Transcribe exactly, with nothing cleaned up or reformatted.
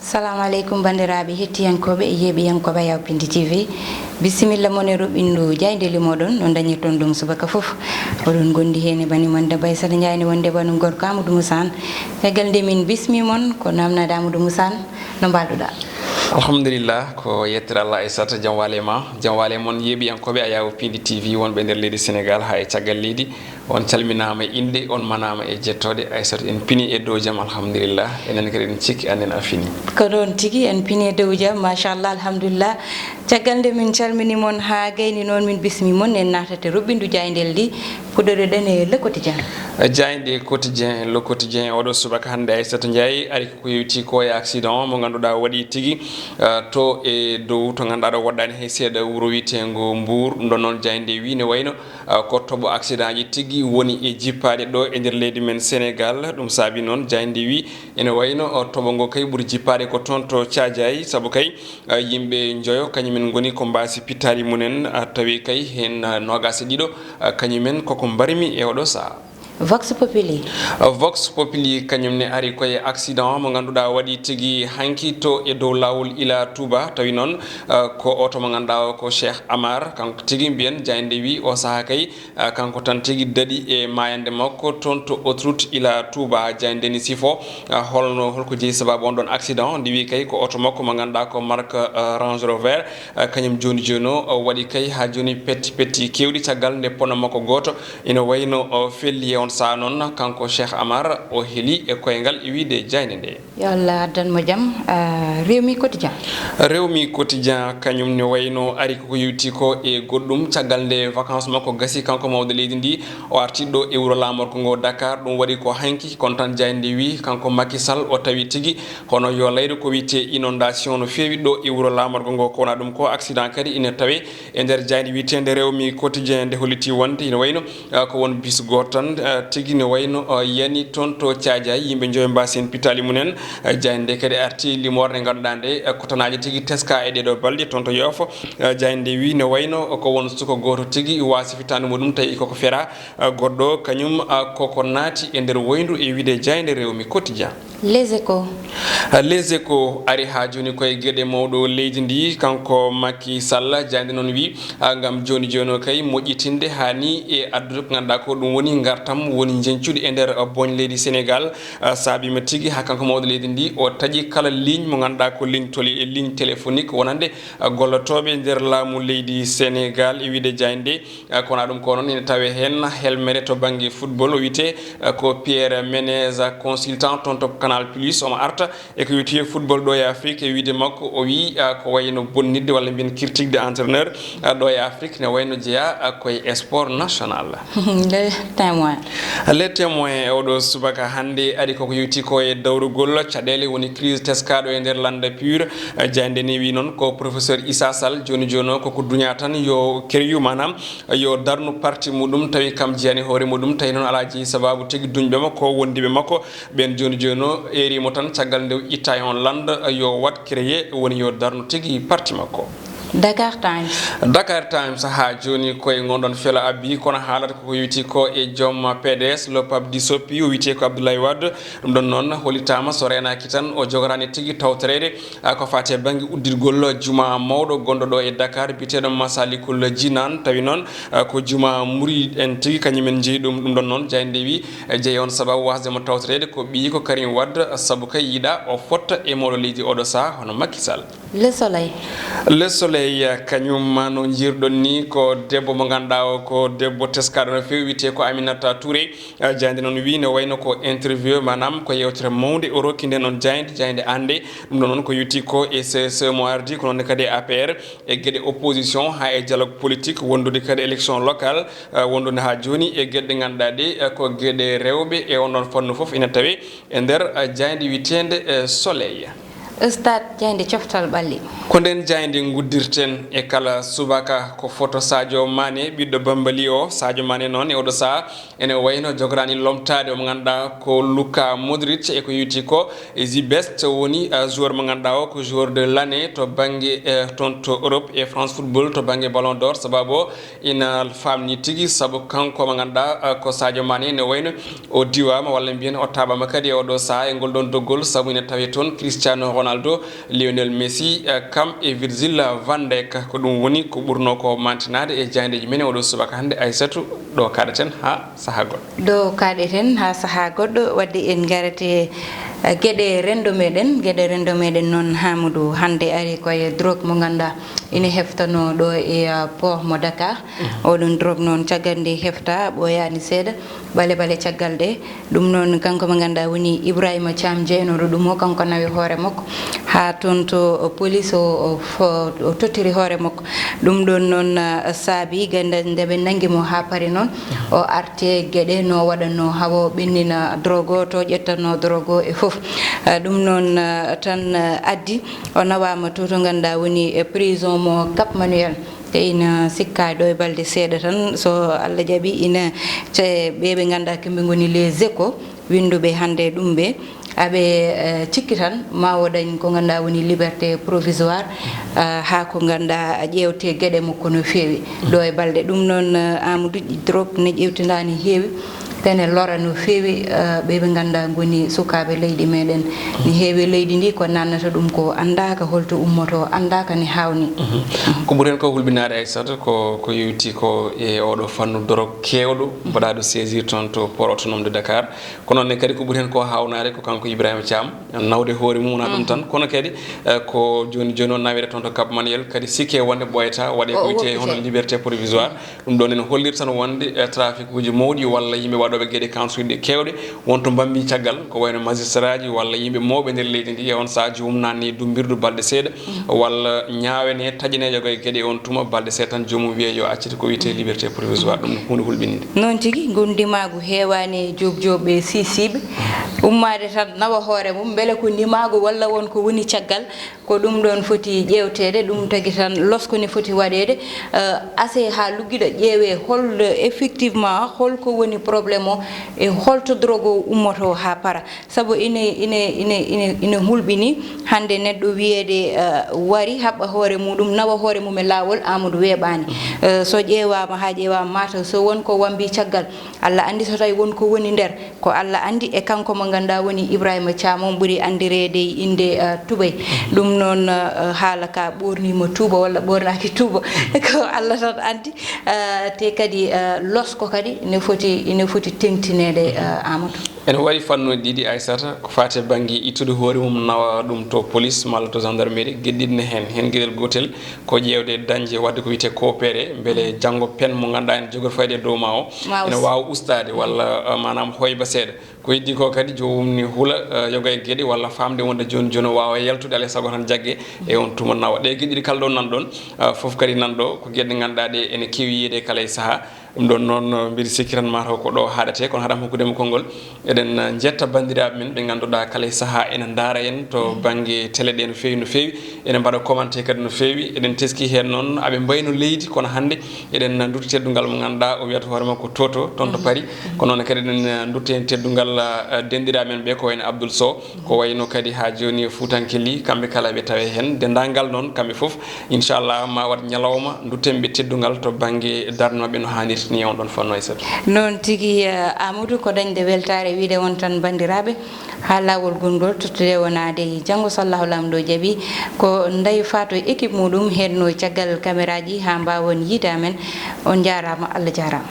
Salamu aleykum, banndiraaɓe hettiyankooɓe e yeeɓiyankooɓe Ayaw Pindi T V. Bisimilla mon e roɓɓindu jaayndeeli mooɗon, no dañirton ɗum subaka fof. Oɗon gondi heen e bani mon debbo Aysata Njaay, ne wonde banu gorko Amadou Moussa Anne. Caggal nde min bismi mon, ko namnaade Amadou Moussa Anne, no mbalduɗaa? Alhamdulillah, ko yettere Allah Aysata, jam waale ma, jam waale mon yeeɓiyankooɓe Ayaw Pindi T V wonɓe nder leydi Sénégal haa e caggal leydi. On calminaama e innde, on manaama e jettooɗe. Aysata, en pini e dow jam, alhamdulillah. Enen kadi en cikki annen a fini. Ko ɗoon tigi, en pini e dow jam, machallah, alhamdulillah. Caggal nde min calmini mon haa gayni noon, min bismi mon, en naatata e roɓɓindu jaayndeeli ɗi, puɗɗoreɗen e Le Quotidien. Jaaynde Quotidien, Le Quotidien, oɗo subaka hannde Aysata Njaay ari ko yewti ko e accident mo ngannduɗaa waɗi tigi, eh, to e dow to ngannduɗaa ɗo woɗɗaani hay seeɗa wuro wiyeteengo Mbour. Ɗum ɗon noon jaaynde wi ne wayno, ah, ko toɓo accident ji tigi woni e jippaade ɗo e nder leydi men Sénégal. Ɗum saabi noon jaaynde wi ene wayno, oh, toɓo ngo kay ɓuri jippaade ko toon to Caajaay, sabu kay, ah, yimɓe njoyo kañumen ngoni ko mbaasi pittaali mumen, ah, tawi kay heen, ah, noogaas e ɗiɗo, ah, kañumen koko mbarmi e oɗo sahaa. Vox Populi. Vox Populi kañum ne ari koye accident mo ngannduɗaa waɗi tigi hanki to e dow laawol ila Touba. Tawi noon, eh, ko oto mo ngannduɗaa o ko Cheikh Amar, kanko tigi mbiyen jaaynde wi o sahaa kay, eh, kanko tan tigi daɗi e maayande makko toon to autoroute ila Touba. Jaaynde ni sifo, eh, holno, holko jeyi sababu on ɗon accident? Ndi wi kay ko oto makko mo ngannduɗaa ko marque, eh, Range Rover, eh, kañum jooni jooni o, o waɗi kay haa jooni petti petti keewɗi caggal nde pono makko gooto ina wayno o felli e on sahaa noon, kanko Cheikh Amar, o heli e koyngal e wiyde jaaynde nde. Yo Allah addan mo jam. Ah, Rewmi Quotidien. Rewmi Quotidien kañum ne wayno ari koko yewti ko e goɗɗum caggal nde vacances makko gasi, kanko mawɗo leydi ndi, o arti ɗo e wuro laamorgo ngo Dakar. Ɗum waɗi ko hanki, kono tan jaaynde wi kanko Macky Sall o tawi tigi hono yo layru ko wiyetee inondation no feewi ɗo e wuro laamorgo ngo. Ko wona ɗum ko accident kadi ina tawe e nder jaaynde wiyeteende Rewmi Quotidien, nde holliti wonde ina wayno, ah, ko won bis gooto tan, ah, tigi ne wayno, ah, yani toon to Caajaay, yimɓe njoyo mbaasi heen pittaali mumen. Ah, jaaynde nde kadi arti limoore nde ngannduɗaa nde, ah, ko tanaaje tigi teska e ɗeeɗo balɗe toon to Yoof. Ah, jaaynde nde wi ne wayno ko won suka gooto tigi waasi fittaandu muɗum tawi koko fera, ah, goɗɗo kañum, ah, koko naati e nder woyndu e wiyde jaaynde Rewmi Quotidien. Les Échos. Les Échos ari haa jooni koye geɗe mawɗo leydi ndi, kanko Macky Sall. Jaaynde noon wi, ah, ngam jooni jooni o kay moƴƴitinde haa ni e addude ko ngannduɗaa ko ɗum woni ngartam, woni njeñcuɗi e nder, ah, boñ leydi Sénégal. Ah, saabiima tigi haa kanko mawɗo leydi ndi o taƴi kala ligne mo ngannduɗaa ko ligne toli e ligne téléphonique wonande, ah, gollotooɓe nder laamu leydi Sénégal e wiyde jaaynde nde. Eh, kono ɗum ko noon ina tawe heen helmere to bannge football, o wiyetee, eh, ko Pierre Menez, consultant toon to Canal Plus, omo arta e ko wiyetee football ɗo e Afrique. E wiyde makko, o wii, eh, ko wayno bonnitde walla mbiyen critiquede entraîneur, eh, ɗo e Afrique ne wayno jeyaa, eh, koye sport national. Le Témoin. Le Témoin e oɗo subaka hannde ari koko yewti ko e dawrugol caɗeele, woni crise teskaaɗo e nder lannda pure. Eh, jaaynde ni wi noon ko professeur Issa Sall, jooni jooni o koko duña tan yo keryu, maanaam yo darnu parti muɗum, tawi kam jiyani hoore muɗum, tawi noon alaa jeyi sababu tigi duñɓe mo ko wondiɓe makko ɓen. Jooni jooni o eerimo tan caggal nde o itta e on lannda, yo waɗ créé, woni yo darnu tigi parti makko. Dakar Times. Dakar Times haa jooni koye ngonɗon fela abbi, kono haalata koko yewti ko e joom P D S, le Pape Disopi, o wiyetee ko Abdoulaye Wade. Ɗum ɗon noon hollitaama so reenaaki tan o jogoraani tigi tawtoreede, ah, ko faati e bannge uddirgol juma mawɗo gonɗo ɗo e Dakar, biyeteeɗo Masalikul Jinan. Tawi noon, ah, ko juma muri en tigi kañum en njeyi ɗum. Ɗum ɗon noon jaaynde wi, eh, jeyi on sababu waasde mo tawtoreede ko ɓiyi ko Karim Wade, sabu kay yiɗa o fotta e mawɗo leydi oɗo saha hono Macky Sall. Le Soleil. Le Soleil, eh, kañum ma no njirɗon ni ko debbo mo ngannduɗaa o ko debbo teskaaɗo no feewi, wiyetee ko Aminata Touré. Eh, jaaynde noon wi ne wayno ko interview, maanaam ko yewtere mawnde o rokki nden on jaaynde, jaaynde annde. Ɗum ɗon noon ko yewti ko e C S E mo ardi, ko noon kadi e A P R, e geɗe opposition haa e dialogue politique, wondude kadi élection locale, eh, wondude haa jooni e geɗe ɗe ngannduɗaa ɗe, eh, ko geɗe rewɓe e on ɗon fannu fof ina tawe e nder, eh, jaaynde wiyeteende, eh, Soleil. Stade, jaaynde coftal ɓalli. Ko nden jaaynde nguddirten e kala subaka ko photo Sadio Mané, ɓiɗɗo Bambali o. Sadio Mané noon e oɗo saha ene wayno jogoraani lomtaade o mo ngannduɗaa ko Luka Modric e ko yewti ko e The Best, woni, eh, joueur mo ngannduɗaa o ko joueur de l'année to bannge, eh, toon to Europe e France Football to bannge Ballon d'Or, sababu o ina faamni tigi, sabu kanko mo ngannduɗaa, eh, ko Sadio Mané ne wayno o diwaama walla mbiyen o taaɓaama kadi e oɗo saha e ngol ɗon doggol, sabu ina tawe toon Cristiano Ronaldo. Ronaldo, Lionel Messi, eh, kam e Virgil van Dijk. Ko ɗum woni ko ɓurno ko mantinaade e jaayndeeji men e oɗo subaka hannde. Aysatu, ɗo kaɗaten haa sahaa goɗɗo. Ɗo kaɗeten haa sahaa goɗɗo, wadde en ngarete, eh, geɗe renndo meɗen. Geɗe renndo meɗen noon, Hamadou, hannde ari koye drogue mo ngannduɗaa ina heftanoo ɗo e, eh, port mo Dakar. Mhm. Oɗon drogue noon, caggal nde hefta, ɓooyaani seeɗa, ɓale ɓale caggal ɗe. Ɗum noon, kanko mo ngannduɗaa woni Ibrahima Thiam, jeynooɗo ɗum o, kanko nawi hoore makko haa toon to police, o, o fo-, o tottiri hoore makko. Ɗum ɗoon noon, ah, saabi gannda nde ɓe nanngi mo haa pari noon, o arte geɗe no waɗatnoo, hawo ɓennina drogue o, to ƴettatnoo drogue o e fof. Ah, ɗum noon, ah, tan, ah, addi o nawaama to, to ngannduɗaa woni e prison mo Cap Manuel. Te ina sikkaa ɗo e balɗe seeɗa tan, so Allah jaɓi, ina ce-, ɓe ɓe ngannduɗaa kamɓe ngoni les échos, winnduɓe hannde ɗum ɓe, aɓe, eh, cikki tan ma o dañ ko ngannduɗaa woni liberté provisoire, eh, haa ko ngannduɗaa ƴeewte geɗe makko no feewi ɗo e balɗe. Ɗum noon, eh, Amadou, drogue ne ƴeewtindaani heewi. Tene lora no feewi, eh, ɓe ɓe ngannduɗaa ngoni sukaaɓe leydi meɗen. Ne heewi leydi ndi ko nannata ɗum ko anndaaka holto ummoto, anndaaka ne haawni. Mhm. Ko ɓuri heen ko hulɓinaade, Aissata, ko, ko yowiti ko e oɗo fannu drogue keewɗo mbaɗaaɗo saisir toon to port autonome de Dakar. Kono ne kadi ko ɓuri heen ko haawnaade ko kanko Ibrahima Thiam, nawde hoore mum wonaa ɗum tan. Mhm. Kono kadi, eh, ko jooni jooni o nawete toon to Cap Manuel, kadi sikke wonde ɓooyata, waɗe ko wiyetee hono liberté provisoire. Ɗum ɗoon ene holliri tan wonde, eh, trafic uji mawɗi walla yimɓe waɗooɓe geɗe kansuɗe keewɗe won to mbambi caggal, ko wayno magistrat ji walla yimɓe mawɓe nder leydi ndi, e on sahaa joomum naatni e dummbirdu balɗe seeɗa, walla ñaawene, taƴene yoga e geɗe on tuma, balɗe seeɗa tan joomum wiye yo accite ko wiyetee liberté provisoire, ɗum ko huunde hulɓininde. Noon tigi, ngun ndimaagu heewaani e joop joop e sisiiɓe, ummaade tan nawa hoore mum, mbele ko ndimaagu walla won ko woni caggal. Ko ɗum ɗoon foti ƴeewteede, ɗum tagi tan losko ne foti waɗeede, eh, assez haa luggiɗo ƴeewee hol, effectivement, hol ko woni problème o e holto drogue o ummotoo haa para. Sabu ine, ine, ine, ine, ine hulɓini hannde neɗɗo wiyeede, eh, wari haɓɓa hoore muɗum, nawa hoore mum e laawol, Amadou weeɓaani. Eh, so ƴeewaama haa ƴeewaama, mataw so won ko wambi caggal, Allah anndi so tawi won ko woni nder. Ko Allah anndi, e kanko mo ngannduɗaa woni Ibrahima Thiam, on ɓuri anndireede e innde, eh, Tubay. Ɗum noon, eh, haala ka ɓoorniima tuuba walla ɓoornaaki tuuba. Ko Allah tan anndi. Eh, te kadi, eh, losko kadi ine foti, ine foti teŋtineede, eh, Amadou. Ene waɗi fannuuji ɗiɗi, Aissata, ko faati e bannge ittude hoore mum nawa ɗum to police malla to gendarmerie, geɗe ɗiɗi ne heen. Heen geɗel gootel ko ƴeewde dañde waɗde ko wiyetee coopérer, mbele janngo peen mo ngannduɗaa ene jogori fayde e dow ma o ene waawa ustaade walla, eh, maanaam hoyba seeɗa. Ko heddi ko kadi joomum ne hula, eh, yoga e geɗe walla faamde wonde jooni jooni o waawa yaltude, alaa e sago tan jagge e on tuma nawa. Ɗe geɗe ɗiɗi kala ɗo nan ɗon, eh, fof kadi nan ɗo ko geɗe ɗe ngannduɗaa ɗe ene keewi yiyeede kala e sahaa. Ɗum ɗon noon, eh, mbiɗa sikki tan mataw ko ɗo haaɗatee, kono haɗa am hokkude mo konngol. Eɗen, eh, njetta banndiraaɓe men ɓe ngannduɗaa kala e sahaa ene ndaara en to bannge télé ɗe no feewi, no feewi. Ene mbaɗa commenté kadi no feewi. Eɗen teski heen noon aɓe mbayno leydi, kono hannde eɗen ndutto teddungal mo ngannduɗaa o wiyata hoore makko Toto, toon to Paris. Kono noon kadi eɗen ndutto heen teddungal, eh, denndiraaɓe men ɓe, ko wayno Abdoul Sow, ko wayno kadi haa jooni e Fuutanke Li, kamɓe kala ɓe tawe heen. Denndaangal noon kamɓe fof, inchallah, ma waɗ ñalawma ndutten ɓe teddungal to bannge darnde maɓɓe no haanirta ni e on ɗon fannu, Aissata. Noon tigi, eh, Amadou, ko dañde weltaare wiyde on tan banndiraaɓe. Haa laawol gonngol tottude wonaade janngo, so Allahu Laamɗo jaɓi, ko Ndeye Fatou e équipe muɗum heedno caggal caméra ji haa mbaawon yiide amen. On njaaraama, Allah jaaraama.